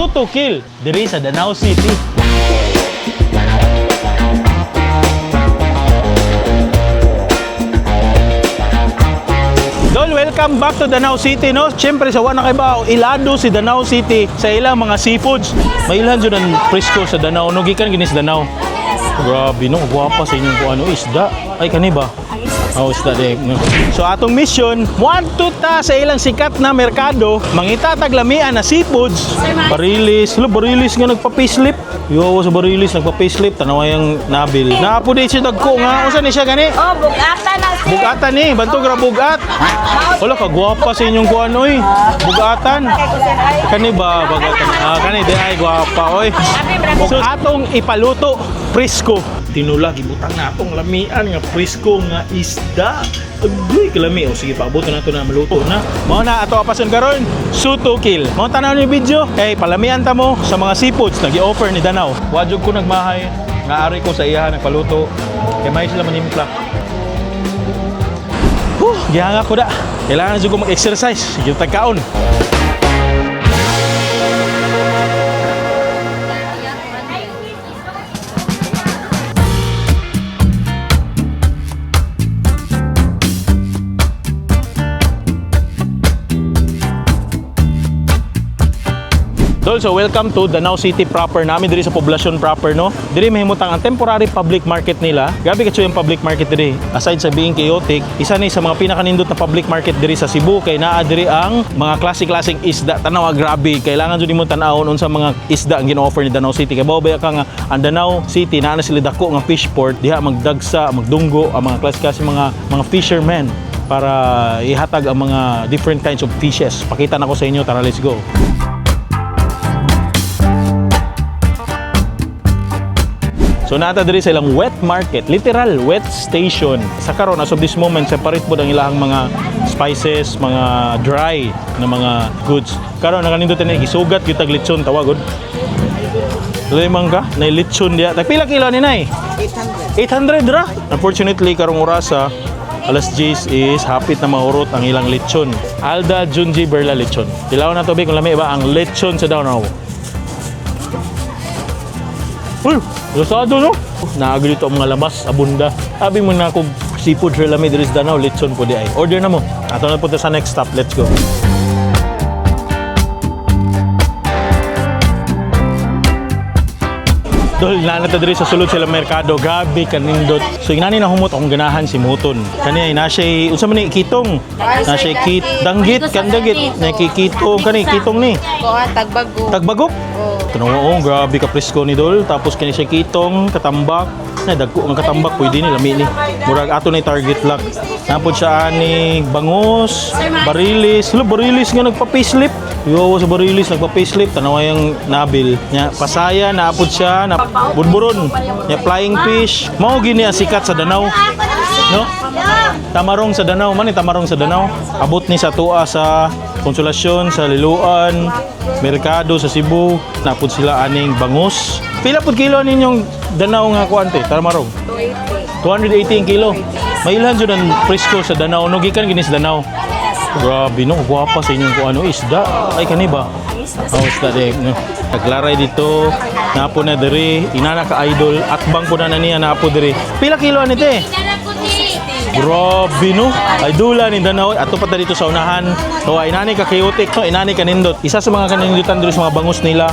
Sutukil diri sa Danao City. Dol, welcome back to Danao City, no? Siyempre, sa wala kay bao, ilado si Danao City sa ilang mga seafoods. May ilan dyan ang presko sa Danao. No, gikan gini sa Danao. Grabe, no? Gwapa sa inyong kung ano, isda. Ay, kani ba? Oh, isda di. No. So, atong mission, muadto ta sa ilang sikat na merkado, mangita taglamian na seafoods. Barilis, lo barilis nga nagpa-facelift. Yo, sa barilis nagpa-facelift, tanawa yung nabil. Naapo di siya dagko nga. Unsa ni siya gani? Oh, bugata na sir. Bugatan ni, bantog ra bugat. Wala ka gwapa sa inyong kuan oy. Bugatan. Kani ba bugatan? Ah, kani di ay gwapa oy. So atong ipaluto presko. Tinula gibutang na atong lamian nga presko nga isda. Agoy kalami. O sige, paabot na nato na maluto na. Mao na ato apason karon, sutukil. Mao tan-aw ni video kay palamian ta mo sa mga seafoods na gi-offer ni Danao. Wajog ko nagmahay nga ari ko sa iya nagpaluto. Kay may sila manimpla. Huh, gihanga ko da. Kailangan jud ko mag-exercise. Sige tagkaon. Dol, so welcome to Danao City proper namin diri sa poblasyon proper, no. Diri mahimutang ang temporary public market nila. Grabe ka yung public market diri. Aside sa being chaotic, isa ni sa mga pinakanindot na public market diri sa Cebu kay naa diri ang mga klase-klaseng isda. Tanawa grabe, kailangan jud nimo tan-awon unsa mga isda ang gino-offer ni Danao City. Kay bao ba ka nga ang Danao City naa na sila dako nga fish port diha magdagsa, magdunggo ang mga klase-klase mga fishermen para ihatag ang mga different kinds of fishes. Pakita na ko sa inyo, tara let's go. So nata diri sa ilang wet market, literal wet station. Sa karon as of this moment separate pod ang ilang mga spices, mga dry na mga goods. Karon nakanindot ni gisugat gyud tag litson tawagod. Limang ka, na litson diya. Tag pila kilo ni nay? 800. 800 ra. Unfortunately karong orasa alas 10 is hapit na mahurot ang ilang lechon. Alda Junji Berla lechon. Tilaw na tubig kung lami ba ang lechon sa Danao. Uy, lasado no? Naagri dito ang mga lamas, abunda. Sabi mo na kung seafood sir lami diri sa Danao, lechon po di ay. Order na mo. Ato na punta sa next stop. Let's go. Dol, naa ta diri sa sulod sila merkado. Grabe kanindot. So inani na humot akong ganahan si Muton. Kani ay na siya unsa man ni kitong. Na siya kit danggit kandagit nakikitong kani kitong ni. Kuha, tagbago. Tagbagok. Tanawa oh, grabe ka presko ni Dol. Tapos kani siya kitong, katambak. Na dagko ang katambak pwede ni lami ni. Murag ato na target lock. Napod siya ani bangus, barilis. Lo barilis nga nagpa-facelift. Yo sa barilis nagpa-facelift tanawa yung nabil. Nya pasaya naapod siya na budburon. Nya flying fish. Mao gini ang sikat sa Danao. No? Tamarong sa Danao man ni tamarong sa Danao. Abot ni sa tuwa sa Konsolasyon, sa Liloan, Merkado sa Cebu. Napod sila aning bangus. Pila pud kilo ninyong Danao nga kuan te? Tamarong. 280 ang kilo. May ilhan jud ang presko sa Danao no gikan gini sa Danao. Grabe no, gwapa sa inyong kuan ano isda. Ay kani ba? Oh, isda di. No. Naglaray dito, napo na diri, inana ka idol, atbang po na na niya napo diri. Pila kilo ani te? Grabe no. Ay dula ni Danao. Ato pa ta dito sa unahan. So ay inani ka chaotic no, inani ka nindot. Isa sa mga kanindutan diri sa mga bangus nila.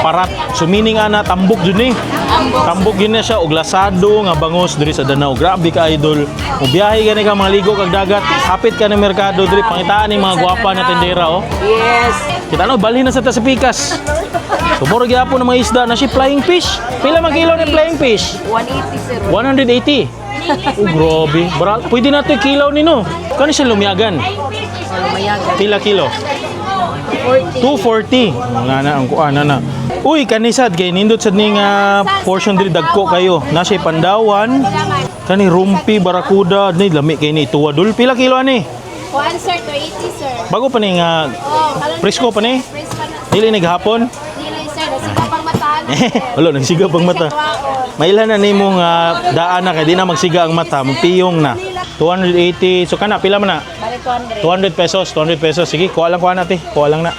Parat. So meaning ana tambok jud ni. Tambok yun na siya og lasado nga bangus diri sa Danao. Grabe ka idol. Mubiyahe gani ka mga ligo kag dagat. Hapit ka ng merkado diri pangitaan ni mga gwapa na tendera oh. Yes. Kita no balhin na sa ta sa pikas. So mura gyapon ng mga isda na si flying fish. Pila man kilo ni flying fish? 180 sir. 180. Oh, grabe. Bara, pwede na ito kilaw nino. Kano siya lumiyagan? Lumayagan. Pila kilo? 40. 240. Wala na ang kuan na na. Uy, kanisad kay nindot sad ni nga portion diri dagko kayo. Na siya pandawan. Kani rumpi barakuda ni lami kay ni tuwa dul. Pila kilo ani? Kuan sir, 280 sir. Bago pa ni nga Oh, kalon presko pa ni. Presko na. Dili ni gahapon. Dili sir, nasiga pang mata. Wala nagsiga pang mata. Mailhan na nimo nga daan na kay di na magsiga ang mata, mapiyong na. 280. So kana pila man na? Bali 200. 200 pesos, 200 pesos. Sige, kuha lang kuha na, te. Kuha lang na.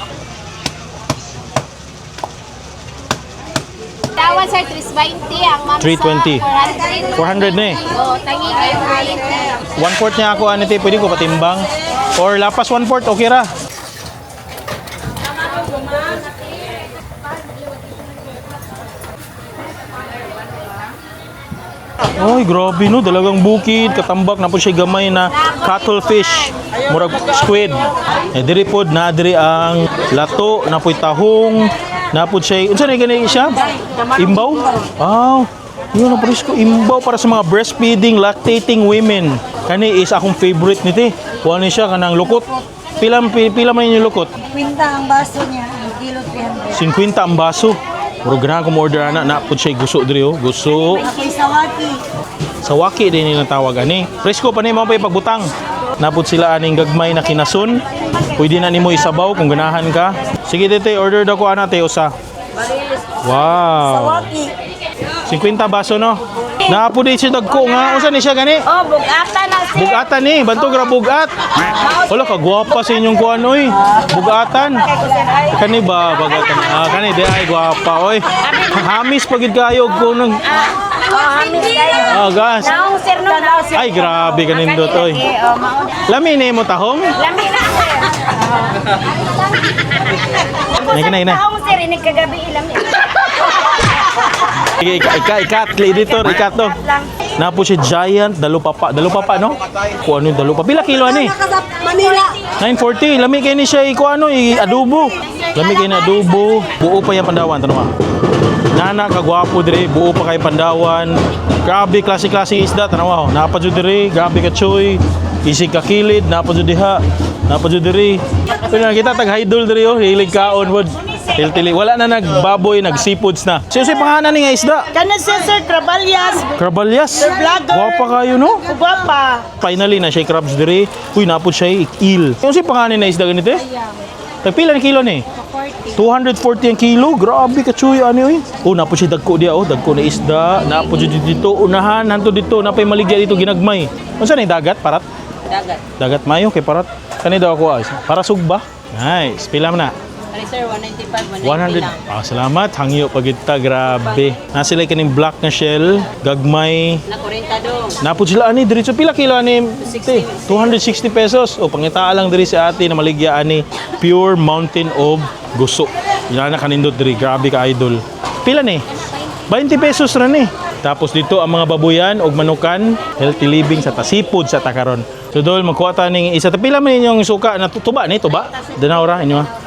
Kuan sir, 320 ang mamsa. 320. 400. 400 na eh. Oh, tangigi 280. 1/4 niya ako ani te, pwede ko patimbang. Or lapas 1/4, okay ra. Ay, grabe no, dalagang bukid, katambak na po siya gamay na cuttlefish, murag squid. Eh, diri pod na diri ang lato, na po'y tahong, na pod siya, unsa na gani siya? Imbaw? Aw, yun ang presko, imbaw para sa mga breastfeeding, lactating women. Kani is akong favorite niti. Kuha ni siya kanang lukot. Pila pila man inyo lukot? Kwinta ang baso niya, ang kilo 300. 50 ang baso. Murag ganahan ko mo order ana na pud siya guso diri oh, guso. Ako'y sawaki. Sawaki din nilang tawag ani. Presko pa ni mo pa pagbutang. Napod sila aning gagmay na kinasun. Pwede na nimo isabaw kung ganahan ka. Sige tete, order daw ko ana te usa. Wow. Sawaki. 50 baso no. Naapo din siya dagko nga. Unsa ni siya gani? Oh, bugata na sir. Bugatan ni, bantog ra bugat. Wala ka gwapa sa inyong kuan oy. Bugatan. Kani ba bagatan? Ah, kani di ay gwapa oy. Hamis pagid kayo ko nang Oh, hamis kayo. Ah, gas. Naong sir no, naong sir. Ay, grabe kanindot oy. Oh, mao. Lami ni mo tahong? Lami na sir. Nay, kinay na. Naong sir, ini kagabi ilami. Sige, ika, ika, ikat, editor, ikat to. Napo si Giant Dalupapa. Dalupapa, no? Kung ano yung dalupa. Pila kilo ani? Manila. 940. Lami kayo ni siya i ano, i adobo. Lami kayo na adobo. Buo pa yung pandawan. Tanong ah. Nana, kagwapo dire. Buo pa kayo pandawan. Grabe, klase-klase isda. Tanawa, oh. Napa jud dire. Grabe ka choy. Isig ka kilid. Napa jud diha. Napa jud dire. Pero nakita tag haidol dire oh. Hilig kaon pod. Tiltili. Wala na nagbaboy, nagseafoods na. Sino si pangalan ni nga isda? Kana si Sir Trabalyas, Krabalyas. Vlogger. Gwapa kayo no? Guwapa. Finally na siya crabs dire. Uy, napod siya eel. Yung si pangalan na isda ganito eh? Tagpila ni kilo ni? 240 ang kilo. Grabe ka chuy ani oy. Oh, napod siya dagko diya oh, dagko na isda. Napod siya dito unahan hanto dito napay maligya dito ginagmay. Unsa ni dagat parat? Dagat. Dagat mayo kay parat. Kani daw ako ah. Para sugba. Nice. Pila man na? Ari sir, 195, 190 100. lang. Ah, salamat. Hangyo pagita, grabe. Nasa sila kaning black na shell, gagmay. Na 40 dong. Napod sila ani diretso pila kilo ani? Te, 260 pesos. O pangitaa lang diri si ate na maligya ani pure mountain of guso. Yan na kanindot diri, grabe ka idol. Pila ni? 20 pesos ra ni. Tapos dito ang mga babuyan og manukan, healthy living sa tasipod sa takaron. So dol magkuha ta ning isa ta pila man inyong suka na tuba ni tuba. Danaw ra inyo ha.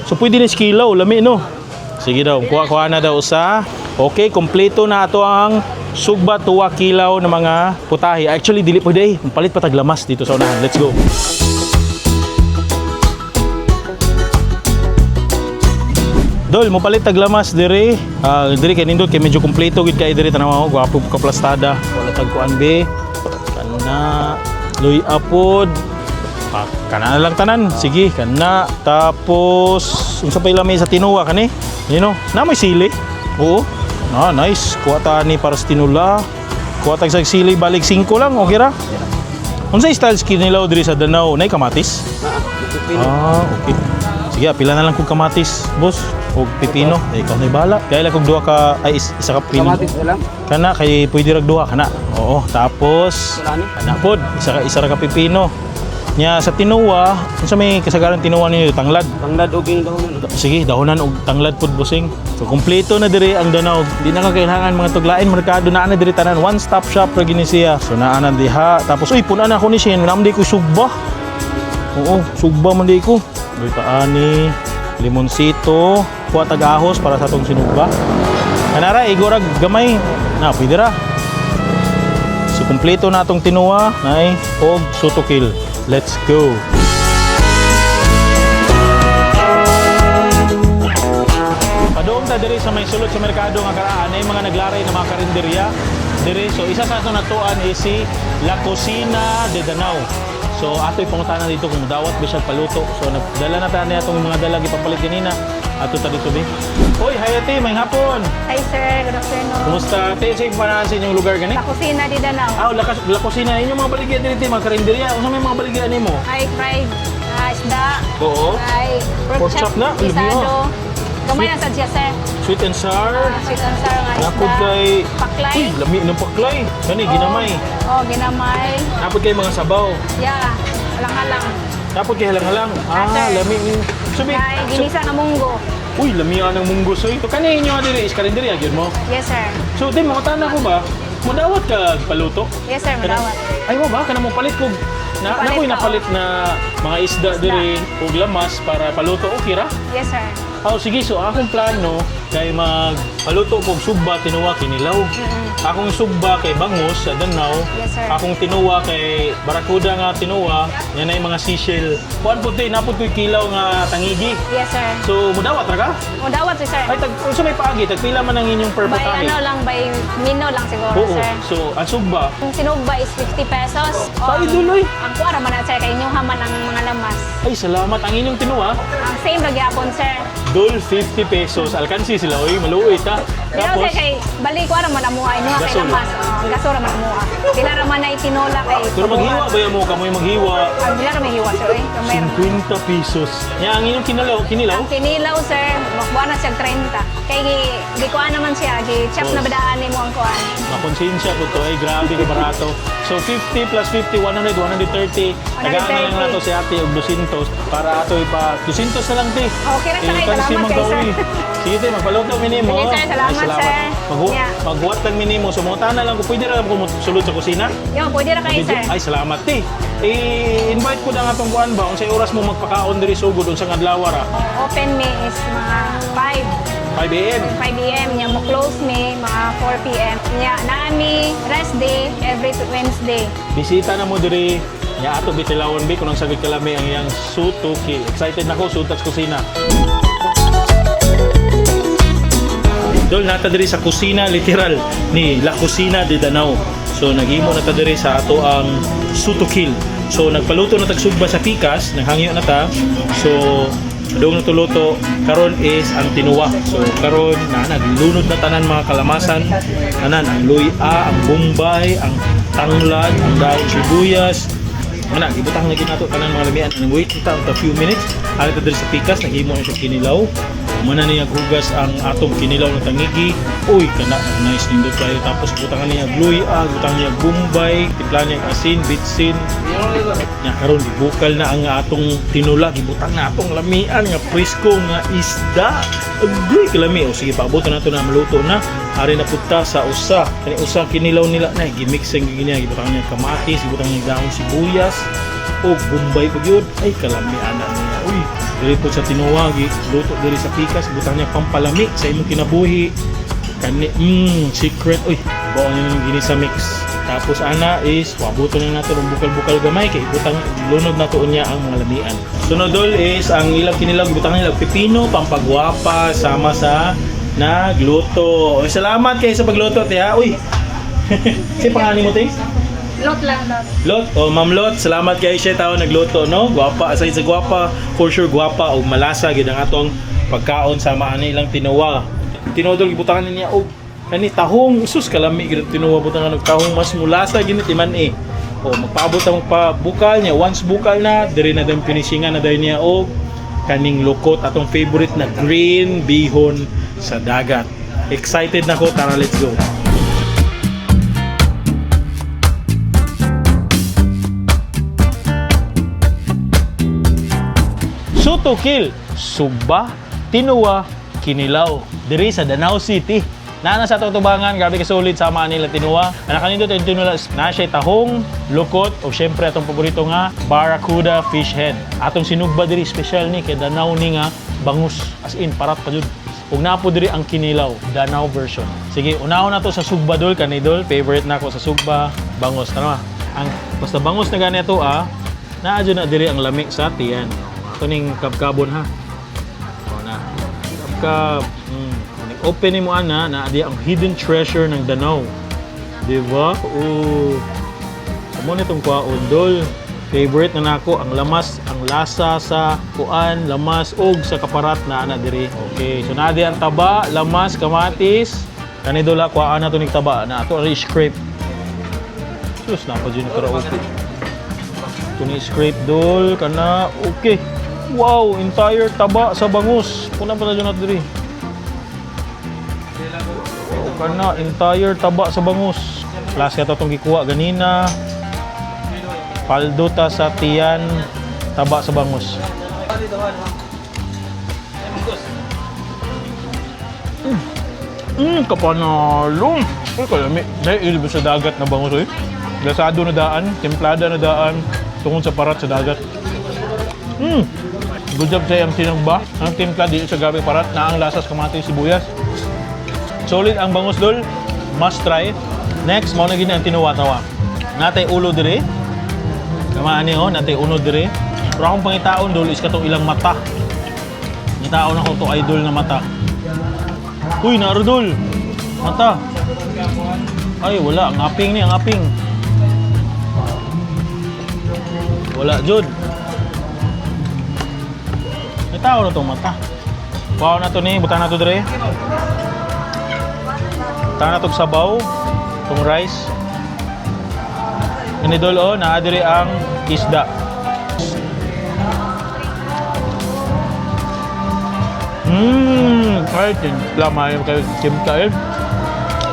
So pwede ni kilo, lami no. Sige daw, kuha-kuha na daw usa. Okay, kompleto na ato ang sugba tuwa kilaw ng mga putahe. Actually, dili pwede eh. Palit pa taglamas dito sa unahan. Let's go. Dol, mo palit taglamas dire. Ah, dire kay nindot kay medyo kompleto gid kay dire tanaw ako, gwapo ka plastada. Wala tag kuan be. Kana luy apod. Pa, kana na lang tanan. Sige, kana. Tapos unsa pa ilami sa tinuwa kani? Nino, na may sili. Oo. Ah, nice. Kuha ta ni para sa tinula. Kuha tag sa sili balik 5 lang, okay ra? Unsa style kinilaw diri sa Danau? Nay kamatis? Ah, okay. Sige, pila na lang kog kamatis, boss. O pipino. Eh, ikaw na bahala. Kaya lang kog duha ka, ay, isa ka pino. Kamatis na lang. Kana, kay pwede rag duha, kana. Oo, tapos, Wala ni. kana pod, isa ra ka pipino. Nya sa tinuwa, unsa may kasagaran tinuwa ninyo tanglad. Tanglad og yung dahonan. Sige, dahonan og tanglad pod busing. So kompleto na diri ang Danau. Di na ka kailangan mga tuglain merkado naa na diri tanan one stop shop ra gini siya. So naa na diha. Tapos uy punan na ako ni siya, namdi ko sugba. Oo, sugba man di ko. Lutaan ni limonsito, kuha tag-ahos para sa atong sinugba. Kanara, igorag gamay. Na, pwede ra. So kumpleto na atong tinuwa, nay, og sutokil. Let's go. Padung ta diri sa may sulod sa merkado nga karaan ay mga naglaray na mga karinderya diri. So isa sa atong natuan is si La Cocina de Danau. So ato'y pangutana dito kung dawat ba siya paluto. So nagdala na ta niya atong mga dala gipapalit kanina. Ato ta dito be. Hoy, hayati, may hapon. Hi sir, good afternoon. Kumusta? Ate, sa panahan sa inyong lugar gani? Sa kusina di Danau. Ah, La Cocina inyong mga baligya diri te, mga karinderya. Unsa may mga baligya nimo? Ay fried isda, Oo. ay Pork pork chop chop na, isado. Gamay na sad siya, sir. Sweet and sour. Ah, sweet and sour nga isda. Napod kay Paklay. Uy, lami ng paklay. Kani ginamay. Oh, ginamay. Napod kay mga sabaw. Yeah, alang-alang. Napod kay halang-halang. Ah, Sir. lami ni. So, Kay so, ginisa nga munggo. uy, lami ang munggo soy. So, kani inyo diri is karinderya gyud mo. Yes, sir. So, di mo ko ba? Mudawat ka paluto? Yes, sir, madawat. Ay mo ba kana mo palit kog na Palit nakoy ka, napalit na mga isda diri ug lamas para paluto okay ra? Yes, sir. Oh, sige, so akong plano kay magpaluto kog sugba tinuwa kinilaw. Akong sugba kay bangus sa Danau. Yes, sir. Akong tinuwa kay barakuda nga tinuwa, yan ay mga seashell. Kuan pud tay napud koy kilaw nga tangigi. Yes, sir. So mudawat ra ka? Mudawat si sir. Ay tag unsa may paagi tagpila man ang inyong per By putahe? ano lang, by mino lang siguro, Oo. sir. So ang sugba Ang sinugba is 50 pesos. Sa idol, oy. Ang kuha raman na, sir, kay inyong haman ang mga lamas. Ay salamat ang inyong tinuwa. Ang same ra gyapon, sir. Dol 50 pesos. Alkansi sila oy, maluoy ta. Pero sir, kay bali ko ra man amuha inyo kay Gasol. lamas. Oh, gaso ra man amuha. Pila ra man ay tinola kay. Pero maghiwa ba mo kamoy maghiwa? Ang pila ra may hiwa, sir. Eh. Kamay ra. 50 pesos. Ya ang inyong kinilaw, kinilaw? Ang kinilaw, sir, makuha na siya 30. Kay gi gikuha naman siya, gi chop na Boss. badaan nimo ang kuan. Makonsensya ko to ay grabe ka barato. So 50 plus 50, 100, 130. Tagaan na lang nato si ate og 200 para ato ipa 200 na lang te. Okay ra siya kay, Eh, salamat kay sir. magawi. Sige te, magpaluto minimo. Sige, sir, salamat, Ay, sir. Maghu Yeah. Maghuwat lang minimo. Sumuta na lang ko pwede ra lang ko sulod sa kusina. Yo, pwede ra kay Medyo- sir. Ay, salamat te. I-invite ko na nga tong kuan ba unsay oras mo magpakaon diri sugod unsang adlaw ra? Open me is mga 5. 5 AM. 5 a.m. Nya mo close me mga 4 p.m. Nya naami rest day every Wednesday. Bisita na mo diri nya ato bitilawon bi kunang sagad kalami ang iyang sutuki. Excited na ko sutat sa kusina. Dol nata diri sa kusina literal ni La Cocina de Danao. So naghimo na ta diri sa ato ang sutukil. So nagpaluto na tag sugba sa pikas, naghangyo na ta. So dong natuluto karon is ang tinuwa. So karon na naglunod na tanan mga kalamasan, tanan ang luya, ang bombay, ang tanglad, ang daon sibuyas, ana, ibutang na gid nato tanan mga lamian. Ang wait ta a few minutes. Ari ta diri sa pikas naghimo na siya kinilaw. Muna niya hugas ang atong kinilaw na tangigi. Uy, kana nice nindot kayo. Tapos butangan niya gluya, butang niya bombay, timpla niya asin, bitsin. Nya karon gibukal na ang atong tinula, gibutang na atong lamian nga presko nga isda. Agoy kalami. O sige, paabot na nato na maluto na. Ari na punta sa usa. Kani usa kinilaw nila na gimix ang niya, gibutang niya kamatis, gibutang niya dahon sibuyas o bombay pag yun. Ay kalami ana niya. Uy, diri po sa tinuwa, luto diri sa pikas, butang niya pampalami sa imong kinabuhi. Kani secret uy, baon yung ginisa mix. Tapos ana is wabuto na nato ang bukal-bukal gamay kay butang lunod nato unya ang mga lamian. Sunod dol is ang ilang kinilaw butang nila pipino pampagwapa sama sa nagluto. Uy, salamat kayo sa pagluto te ha. Uy. Si pangalan mo te? Lot lang lot. Lot, oh Ma'am Lot, salamat kay siya tao nagluto no. Gwapa, aside sa gwapa, for sure gwapa og malasa gid ang atong pagkaon sama ani ilang tinuwa. Tinodol gibutangan niya og kani tahong sus kalami gid ang tinuwa butangan og tahong mas mulasa gid ni timan eh. O magpaabot ang magpabukal niya once bukal na diri na dayon finishingan na dayon niya og kaning lukot atong favorite na green bihon sa dagat. Excited na ko, tara let's go. Sutukil, Sugba, Tinuwa, Kinilaw. Diri sa Danao City. Naana sa tutubangan, grabe ka solid sa nila tinuwa. Anak kanindot yung tinula na siya tahong, lukot, o syempre atong paborito nga, barracuda fish head. Atong sinugba diri special ni kay Danao ni nga bangus as in parat pa jud. Ug naa po diri ang kinilaw, Danao version. Sige, unahon na to sa sugba dol kanidol, favorite nako sa sugba, bangus tama. Ang basta bangus na gani ato ah, naa jud na diri ang lami sa tiyan. Ito ning kabkabon ha. O na. Kabkab. Ning open nimo ana na di ang hidden treasure ng Danao. Di ba? Oo. Amo nitong kwaon dol. Favorite na nako ang lamas, ang lasa sa kuan, lamas og sa kaparat na ana diri. Okay, so naa di ang taba, lamas, kamatis. Kani dol ha, kuhaan na to ning taba na ato ri scrape. Sus, napa dyan karaoke. Ito ni scrape dol, kana, okay. Wow, entire taba sa bangus. Puna pa na dyan natin diri. Wow, kana, entire taba sa bangus. Plus ka itong gikuha ganina. Paldo ta sa tiyan, taba sa bangus. Kapanalo. Uy, kalami. Dahil ilbo sa dagat na bangus, uy. Lasado na daan, templada na daan, tungod sa parat sa dagat. Good job sa iyang sinagba. Ang timpla dito sa gabi parat na ang lasas kamatis sibuyas. Solid ang bangus dol. Must try. Next, mao na gini ang tinuwa-tawa. Natay ulo dire. Kamaan ni oh, natay uno dire. Pero akong pangitaon dol is katong ilang mata. Ngitaon ako to idol na mata. Uy, narodol. Mata. Ay, wala. Ang aping ni, ang aping. Wala, Jud. May tao na itong mata. Wow na to ni, butan na to dire. Butan na tong sabaw, itong rice. Inidol oh, naa dire ang isda. Ay, timpla, maayo kayo timpla eh.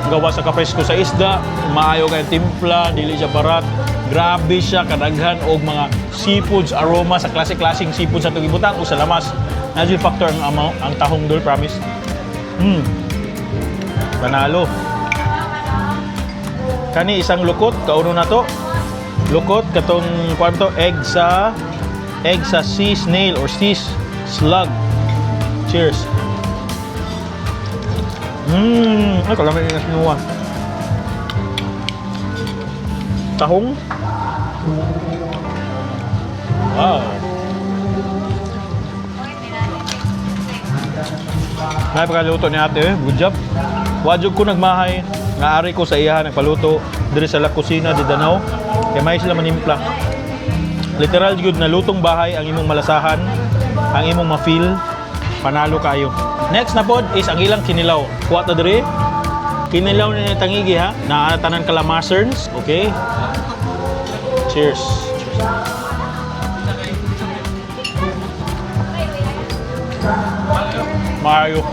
Gawa sa kapresko sa isda, maayo kayo timpla, dili siya barat. Grabe siya kadaghan og mga seafoods aroma sa klase-klaseng seafoods sa tugibutang o sa lamas. Nadyo factor ang amaw, ang tahong dol, promise. Panalo. Kani isang lukot, kauno na to. Lukot katong kuan to egg sa sea snail or sea slug. Cheers. Ay kalami na sinuwa. Tahong. Wow. Napakaluto ni ate, eh. Good job. Wajog ko nagmahay. Nga ari ko sa iya nagpaluto diri sa La Cocina de Danao. Kay may sila manimpla. Literal good na lutong bahay ang imong malasahan, ang imong ma-feel, panalo kayo. Next na pod is ang ilang kinilaw. Kuha ta diri. Kinilaw ni tangigi ha. Naa tanan kalamaserns, okay? Cheers. Cheers. Maayo.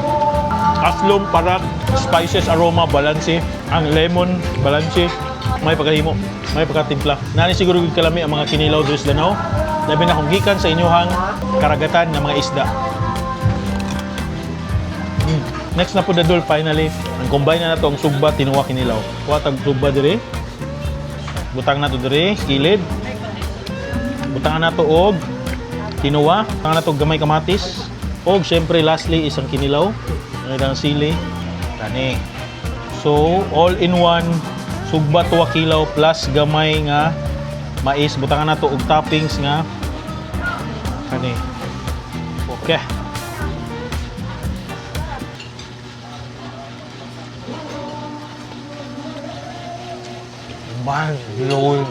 Aslom, parat, spices, aroma, balanse. Ang lemon, balanse. May pagkahimo, may pagkatimpla. Nani siguro gyud kalami ang mga kinilaw diri sa Danao. Labi na kung gikan sa inyuhang karagatan ng mga isda. Next na po na dol, finally. Ang combine na nato ang sugba, tinuwa, kinilaw. Kuha tag sugba diri. Butang na to diri, kilid. Butangan na to og tinuwa, butangan na to og gamay kamatis. Og syempre lastly isang kinilaw, ang ilang sili, kani. So, all in one, sugba tuwa kilaw plus gamay nga mais. Butangan na to og toppings nga kani. Okay. Man, blowing.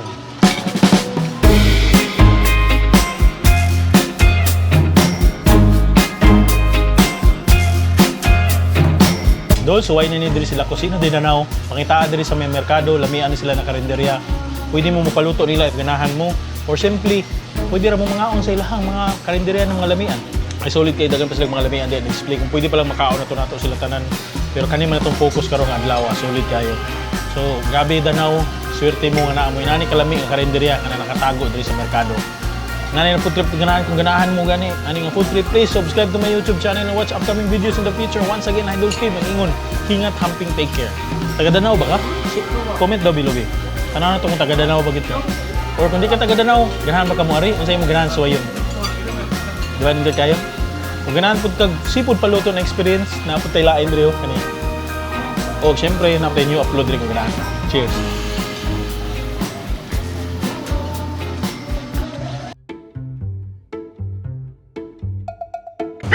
Dol, suway na ni diri sila kusina di Danao. Pangitaa diri sa may merkado, lamian ni sila na karinderya. Pwede mo mapaluto nila if ganahan mo. Or simply, pwede ra mo mangaon sa ilahang mga karinderya ng mga lamian. Ay solid kay dagan pa sila mga lamian di display kung pwede pa lang makaon na to nato sila tanan. Pero kani man atong focus karong adlaw, solid kayo. So, grabe Danao, swerte mo nga naamoy nani kalami ang karinderya nga nakatago diri sa merkado. Ngani na food trip ganahan kung ganahan mo gani ani nga food trip, please subscribe to my YouTube channel and watch upcoming videos in the future. Once again, Idol Steve mag-ingon. Hingat, hamping, take care. Taga Danao ba ka? Comment daw below. Eh. Tanaw na to kung taga Danao ba gid ka. Or kung di ka taga Danao, ganahan ba ka mo ari? Unsa imong ganahan suwayon? Di ba nindot kayo? Kung ganahan pud kag seafood paluto na experience, naa pud tay lain diri oh, kani. O syempre, naa pud new upload diri kung ganahan. Cheers.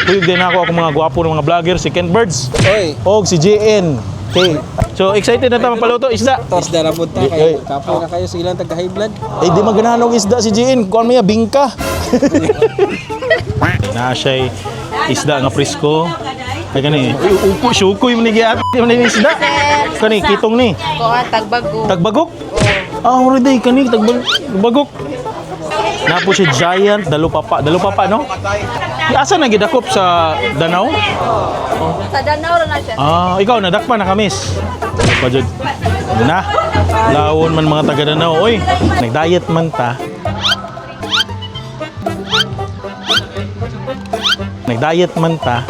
Kuyog din ako akong mga gwapo ng mga vlogger, si Ken Birds. Oy, Og si JN. Okay. So excited na ta magpaluto isda. isda na po ta Ay. kayo. Kapoy na kayo sa ilang taga high blood. Eh di maganahan og isda si JN, kuan mo ya bingka. Na siya'y isda nga presko. Ay kani, uko sukoy man ni giat man ni isda. Kani kitong ni. Kuha, tagbagok. Tagbagok. Ah, already kani tagbagok. Naa po siya giant dalupapa. Dalupapa, no? Asa na gidakop sa Danao? Sa Danau na siya. Ah, ikaw nadakpa na kamis. Pa jud. Na. Lawon man mga taga Danao, oy. Nag-diet man ta. Nag-diet man ta.